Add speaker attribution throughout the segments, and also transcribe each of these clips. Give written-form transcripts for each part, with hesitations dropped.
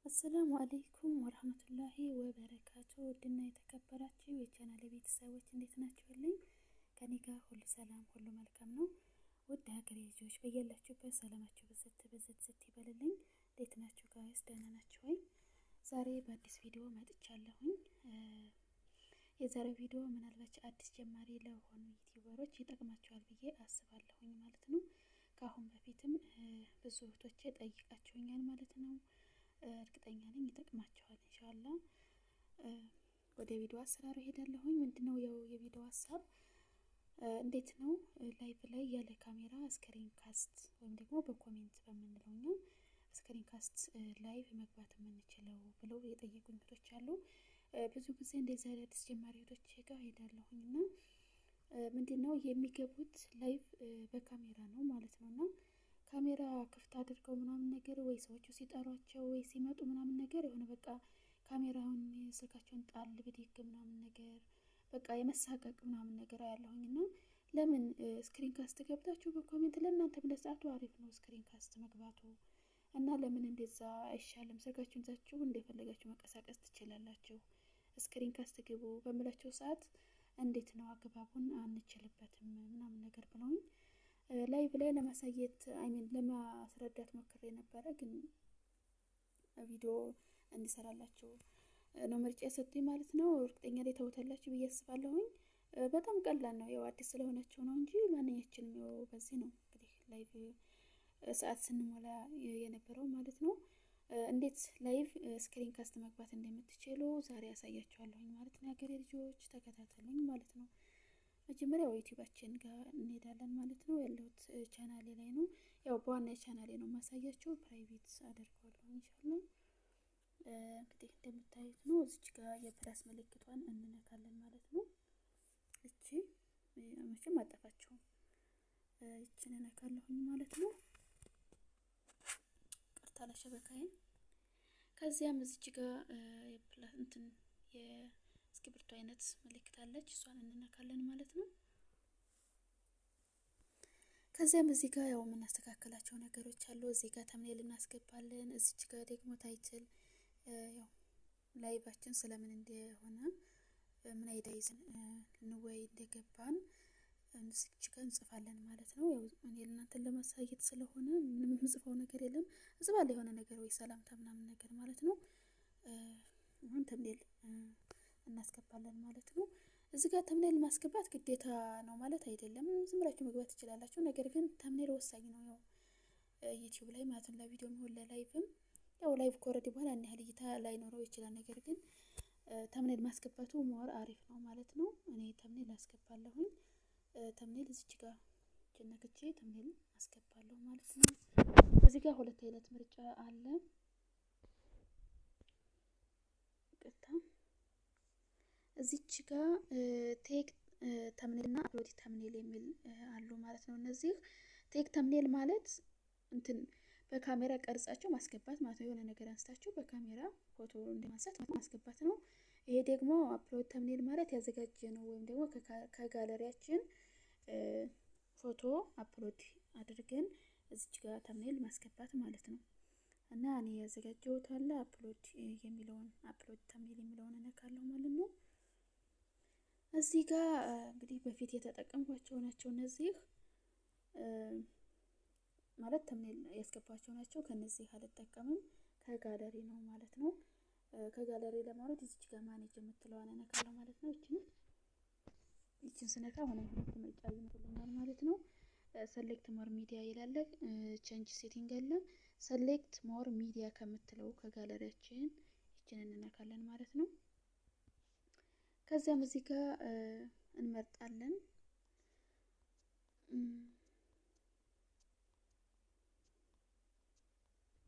Speaker 1: السلام عليكم ورحمة الله وبركاته። ውድና የተከበራችሁ የቻናል ቤተሰቦች እንዴት ናችሁልኝ? ከኔ ጋር ሁሉ ሰላም፣ ሁሉ መልካም ነው። ውድ ሀገሬ ልጆች በያላችሁበት ሰላማችሁ ብዝት ብዝት ዝት ይበልልኝ። እንዴት ናችሁ guys? ደህና ናችሁ ወይ? ዛሬ በአዲስ ቪዲዮ መጥቻለሁኝ። የዛሬው ቪዲዮ ምናልባት አዲስ ጀማሪ ለሆኑ ዩቲዩበሮች ይጠቅማቸዋል ብዬ አስባለሁኝ ማለት ነው። ከአሁን በፊትም ብዙ እህቶቼ ጠይቃችሁኛል ማለት ነው። እርግጠኛ ነኝ ይጠቅማቸዋል ኢንሻአላ። ወደ ቪዲዮ አሰራሩ ሄዳለሁኝ። ምንድነው ያው የቪዲዮ ሀሳብ እንዴት ነው live ላይ ያለ ካሜራ screen cast ወይም ደግሞ በ comment በምንለው እኛ screen cast live መግባት የምንችለው ብለው የጠየቁኝ እህቶች አሉ። ብዙ ጊዜ እንደዚህ አዲስ ጀማሪ እህቶች ጋር ሄዳለሁኝ እና ምንድነው የሚገቡት live በካሜራ ነው ማለት ነው እና ካሜራ ክፍት አድርገው ምናምን ነገር ወይ ሰዎቹ ሲጠሯቸው ወይ ሲመጡ ምናምን ነገር የሆነ በቃ ካሜራውን ስልካቸውን ጣል ብድግ ምናምን ነገር በቃ የመሳቀቅ ምናምን ነገር አያለሁኝ እና ለምን screen cast ገብታችሁ በ comment ለእናንተም ለሰዓቱ አሪፍ ነው screen cast መግባቱ እና ለምን እንደዛ አይሻልም? ስልካችሁን ይዛችሁ እንደፈለጋችሁ መንቀሳቀስ ትችላላችሁ። screen cast ግቡ በምላቸው ሰዓት እንዴት ነው አገባቡን አንችልበትም ምናምን ነገር ብለውኝ live ላይ ለማሳየት I mean ለማስረዳት ሞክሬ ነበረ፣ ግን ቪዲዮ እንዲሰራላቸው ነው ምርጫ የሰጡኝ ማለት ነው። እርግጠኛ ላይ ተውታላችሁ ብዬ አስባለሁኝ። በጣም ቀላል ነው፣ ያው አዲስ ስለሆናቸው ነው እንጂ ማንኛችንም ያው በዚህ ነው እንግዲህ live ሰዓት ስንሞላ የነበረው ማለት ነው። እንዴት live screen cast መግባት እንደምትችሉ ዛሬ ያሳያችኋለሁኝ ማለት ነው። የሀገሬ ልጆች ተከታተሉኝ ማለት ነው። መጀመሪያ ዩቲዩባችን ጋር እንሄዳለን ማለት ነው። ያለሁት ቻናሌ ላይ ነው። ያው በዋና ቻናሌ ነው ማሳያችሁ። private አደርገዋለሁ ኢንሻአላህ። እንግዲህ እንደምታዩት ነው። እዚች ጋር የ plus ምልክቷን እንነካለን ማለት ነው። እቺ መቼም አጠፋችሁም። እችን እነካለሁኝ ማለት ነው። ቅርታ ለሸበካዬን። ከዚያም እዚች ጋር የ plus እንትን የእስክሪብቶ አይነት ምልክት አለች። እሷን እንነካለን ማለት ነው። ከዚያም እዚህ ጋር ያው የምናስተካከላቸው ነገሮች አሉ። እዚህ ጋር thumbnail እናስገባለን። እዚች ጋር ደግሞ title ያው live ኣችን ስለምን እንደሆነ ምን idea ይዘን እንወያይ እንደገባን እዚች ጋር እንጽፋለን ማለት ነው። ያው እኔ ለእናንተን ለማሳየት ስለሆነ ምንም የምጽፈው ነገር የለም። እጽፋለሁ የሆነ ነገር ወይ ሰላምታ ምናምን ነገር ማለት ነው። አሁን thumbnail እናስገባለን ማለት ነው። እዚህ ጋር thumbnail ማስገባት ግዴታ ነው ማለት አይደለም። ዝም ብላችሁ መግባት ትችላላችሁ። ነገር ግን thumbnail ወሳኝ ነው። ያው ዩቲዩብ ላይ ማለት ነው ለቪዲዮ የሚሆን ለ live ም ያው live ከወረደ በኋላ ያን ያህል እይታ ላይኖረው ይችላል። ነገር ግን thumbnail ማስገባቱ more አሪፍ ነው ማለት ነው። እኔ thumbnail አስገባለሁኝ። thumbnail እዚች ጋር ነክቼ thumbnail አስገባለሁ ማለት ነው። እዚህ ጋር ሁለት አይነት ምርጫ አለ። ይቅርታ እዚች ጋር take thumbnail እና upload thumbnail የሚል አሉ ማለት ነው። እነዚህ take thumbnail ማለት እንትን በካሜራ ቀርጻችሁ ማስገባት ማለት ነው። የሆነ ነገር አንስታችሁ በካሜራ ፎቶ እንደማንሳት ማስገባት ነው። ይሄ ደግሞ upload thumbnail ማለት ያዘጋጀ ነው ወይም ደግሞ ከጋለሪያችን ፎቶ upload አድርገን እዚች ጋር thumbnail ማስገባት ማለት ነው። እና እኔ ያዘጋጀሁት አለ upload የሚለውን upload thumbnail የሚለውን እነካለሁ ማለት ነው። እዚህ ጋር እንግዲህ በፊት የተጠቀምኳቸው ናቸው እነዚህ ማለት thumbnail ያስገባቸው ናቸው። ከነዚህ አልጠቀምም ከጋለሪ ነው ማለት ነው። ከጋለሪ ለማውረድ እዚች ጋር manage የምትለዋን እነካለሁ ማለት ነው። እቺን ስነካ አሁንም ሁለት ምርጫ ይመጡልኛል ማለት ነው። select more media ይላል። change setting አለ። select more media ከምትለው ከጋለሪያችን እቺን እንነካለን ማለት ነው። ከዚያም እዚህ ጋር እንመርጣለን።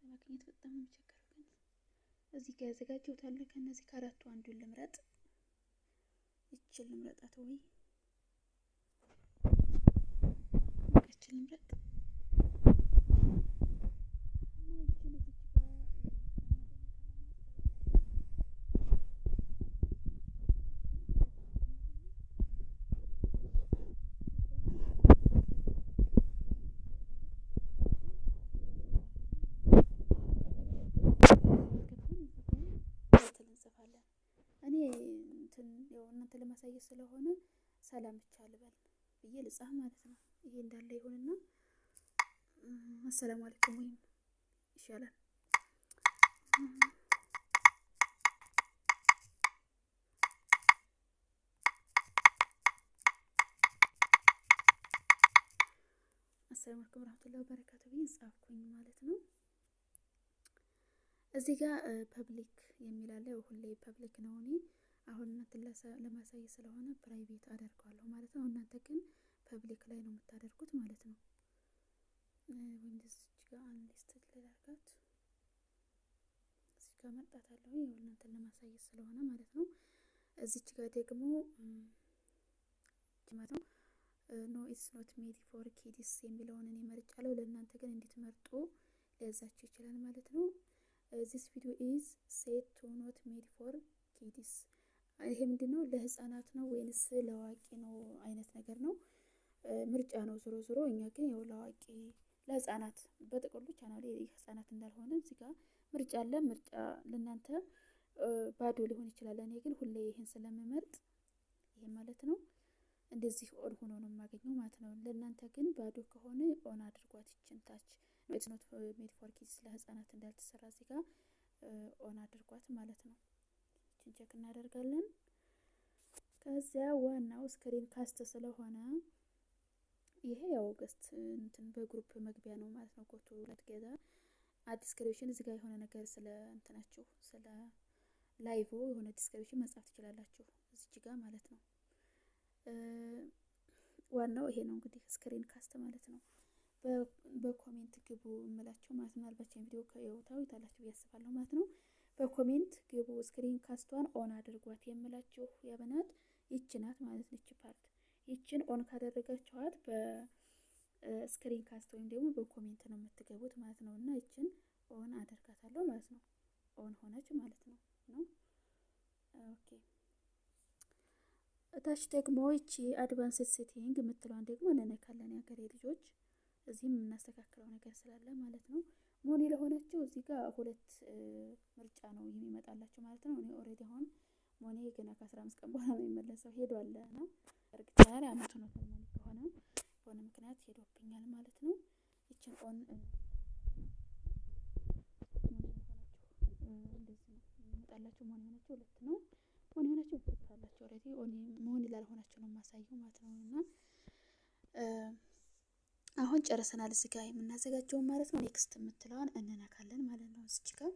Speaker 1: ለማግኘት በጣም ነው የሚቸገረው፣ ግን እዚህ ጋር ያዘጋጀሁት አለ። ከእነዚህ ከአራቱ አንዱን ልምረጥ። ይችን ልምረጣት ወይ ይችን ልምረጥ እና ይችን እዚች ጋር ለማሳየት ስለሆነ ሰላም ብቻ ልበል ብዬ ልጻፍ ማለት ነው። ይሄ እንዳለ ይሁንና አሰላሙ አለይኩም ወይም ይሻላል። አሰላሙ አለይኩም ወራህመቱላሂ ወበረካቱ ብዬ ጻፍኩኝ ማለት ነው። እዚህ ጋር public የሚል አለ። ሁሌ public ነው። እኔ አሁን እናንተን ለማሳየት ስለሆነ private አደርገዋለሁ ማለት ነው። እናንተ ግን public ላይ ነው የምታደርጉት ማለት ነው። ወይም እዚች ጋር unlisted ላድርጋት። እዚህ ጋር መርጣታለሁ እናንተን ለማሳየት ስለሆነ ማለት ነው። እዚች ጋር ደግሞ ማለት ነው no, it's not made for kids የሚለውን እኔ መርጫለሁ። ለእናንተ ግን እንድትመርጡ ሊያዛችሁ ይችላል ማለት ነው። This video is set to not made for kids። ይሄ ምንድን ነው? ለህፃናት ነው ወይንስ ለአዋቂ ነው አይነት ነገር ነው። ምርጫ ነው ዞሮ ዞሮ። እኛ ግን ያው ለአዋቂ ለህፃናት በጥቅሉ ቻናሉ ህፃናት እንዳልሆነ እዚህ ጋር ምርጫ አለ። ምርጫ ለእናንተ ባዶ ሊሆን ይችላል። እኔ ግን ሁሌ ይህን ስለምመርጥ ይሄ ማለት ነው እንደዚህ on ሆኖ ነው የማገኘው ማለት ነው። ለእናንተ ግን ባዶ ከሆነ on አድርጓት ይችን ታች it's not made for kids ለህፃናት እንዳልተሰራ እዚህ ጋር on አድርጓት ማለት ነው። ይችን check እናደርጋለን። ከዚያ ዋናው screen cast ስለሆነ ይሄ ያው guest እንትን በ group መግቢያ ነው ማለት ነው። Go to together add description እዚህ ጋር የሆነ ነገር ስለ እንትናችሁ ስለ live የሆነ description መጻፍ ትችላላችሁ እዚች ጋር ማለት ነው። ዋናው ይሄ ነው እንግዲህ screen cast ማለት ነው። በ comment ግቡ የምላችሁ ማለት ምናልባት ቪዲዮ ከየውታው ይታላችሁ ብዬ አስባለሁ ማለት ነው። በ comment ግቡ፣ screen cast ቷን on አድርጓት የምላችሁ ያበናት ይች ናት ማለት ነው። ይች part ይችን on ካደረጋችኋት በ screen cast ወይም ደግሞ በ comment ነው የምትገቡት ማለት ነው። እና ይችን on አደርጋታለሁ ማለት ነው። On ሆነች ማለት ነው። Okay፣ እታች ደግሞ ይቺ advanced setting የምትለዋን ደግሞ እንነካለን የሀገሬ ልጆች። እዚህም የምናስተካክለው ነገር ስላለ ማለት ነው። Money ለሆናችሁ እዚህ ጋር ሁለት ምርጫ ነው የሚመጣላችሁ ማለት ነው። እኔ already አሁን money ገና ከ15 ቀን በኋላ ነው የሚመለሰው፣ ሄዷል እና እርግጥ ዛሬ አመቱ ነው money ከሆነ በሆነ ምክንያት ሄዶብኛል ማለት ነው። ይችን on money ሆናችሁ እንደዚህ ነው የሚመጣላችሁ። Money ሆናችሁ ሁለት ነው። Money ሆናችሁ ሁለት አላችሁ። Already money ላልሆናችሁ ነው የማሳየው ማለት ነው። እና አሁን ጨርሰናል። እዚህ ጋር የምናዘጋጀው ማለት ነው። Next የምትለዋን እንነካለን ማለት ነው። እዚች ጋር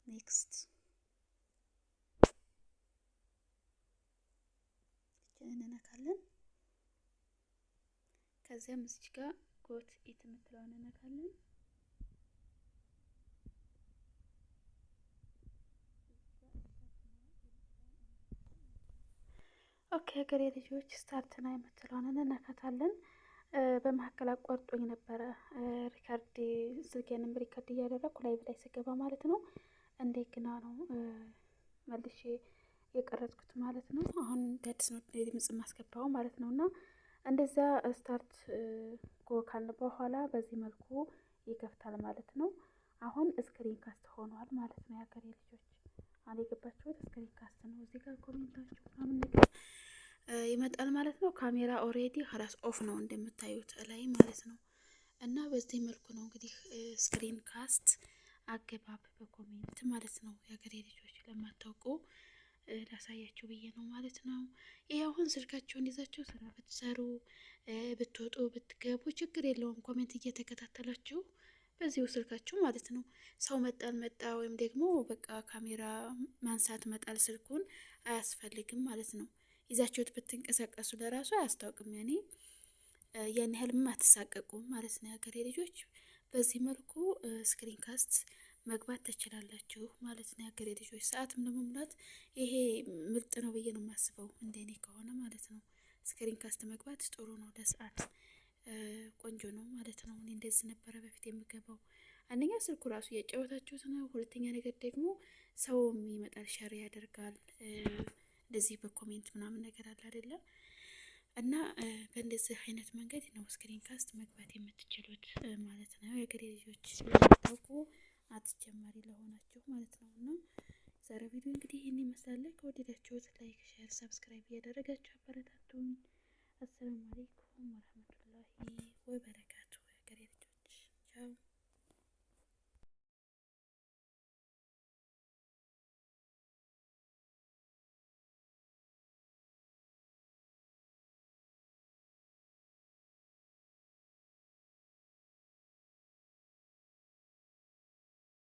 Speaker 1: next እንነካለን። ከዚያም እዚች ጋር got it የምትለዋን እንነካለን። Okay ሀገሬ ልጆች፣ start now የምትለዋን እንነካታለን። በመካከል አቋርጦኝ ነበረ record፣ ስልኬንም record እያደረግኩ live ላይ ስገባ ማለት ነው። እንደገና ነው መልሼ የቀረጽኩት ማለት ነው። አሁን አዲስ ነው ድምጽ የማስገባው ማለት ነው። እና እንደዚያ start go ካልን በኋላ በዚህ መልኩ ይከፍታል ማለት ነው። አሁን screen cast ሆኗል ማለት ነው። የሀገሬ ልጆች፣ አሁን የገባችሁት screen cast ነው። እዚህ ጋር comment ኣችሁ ምናምን ነገር ይመጣል ማለት ነው። ካሜራ already ራስ off ነው እንደምታዩት ላይ ማለት ነው። እና በዚህ መልኩ ነው እንግዲህ screen cast አገባብ በ comment ማለት ነው። የሀገሬ ልጆች፣ ለማታውቁ ላሳያችሁ ብዬ ነው ማለት ነው። ይሄ አሁን ስልካችሁን ይዛችሁ ስራ ብትሰሩ፣ ብትወጡ ብትገቡ ችግር የለውም። Comment እየተከታተላችሁ በዚሁ ስልካችሁ ማለት ነው። ሰው መጣ አልመጣ ወይም ደግሞ በቃ ካሜራ ማንሳት መጣል ስልኩን አያስፈልግም ማለት ነው። ይዛችሁት ብትንቀሳቀሱ ለራሱ አያስታውቅም። ያኔ ያን ያህልም አትሳቀቁም ማለት ነው። የሀገሬ ልጆች፣ በዚህ መልኩ screen cast መግባት ትችላላችሁ ማለት ነው። የሀገሬ ልጆች፣ ሰዓትም ለመሙላት ይሄ ምርጥ ነው ብዬ ነው የማስበው፣ እንደኔ ከሆነ ማለት ነው። Screen cast መግባት ጥሩ ነው፣ ለሰዓት ቆንጆ ነው ማለት ነው። እኔ እንደዚህ ነበረ በፊት የምገባው። አንደኛ ስልኩ ራሱ እያጫወታችሁት ነው። ሁለተኛ ነገር ደግሞ ሰውም ይመጣል፣ share ያደርጋል። እንደዚህ በ comment ምናምን ነገር አለ አይደለም። እና በእንደዚህ አይነት መንገድ ነው screen cast መግባት የምትችሉት ማለት ነው። የሀገሬ ልጆች፣ ለማታውቁ አትጀማሪ ለሆናችሁ ማለት ነው። እና ዛሬ ቪዲዮ እንግዲህ ይህን ይመስላል። ከወደዳችሁት like፣ share፣ subscribe እያደረጋችሁ አበረታቱኝ። السلام عليكم ورحمة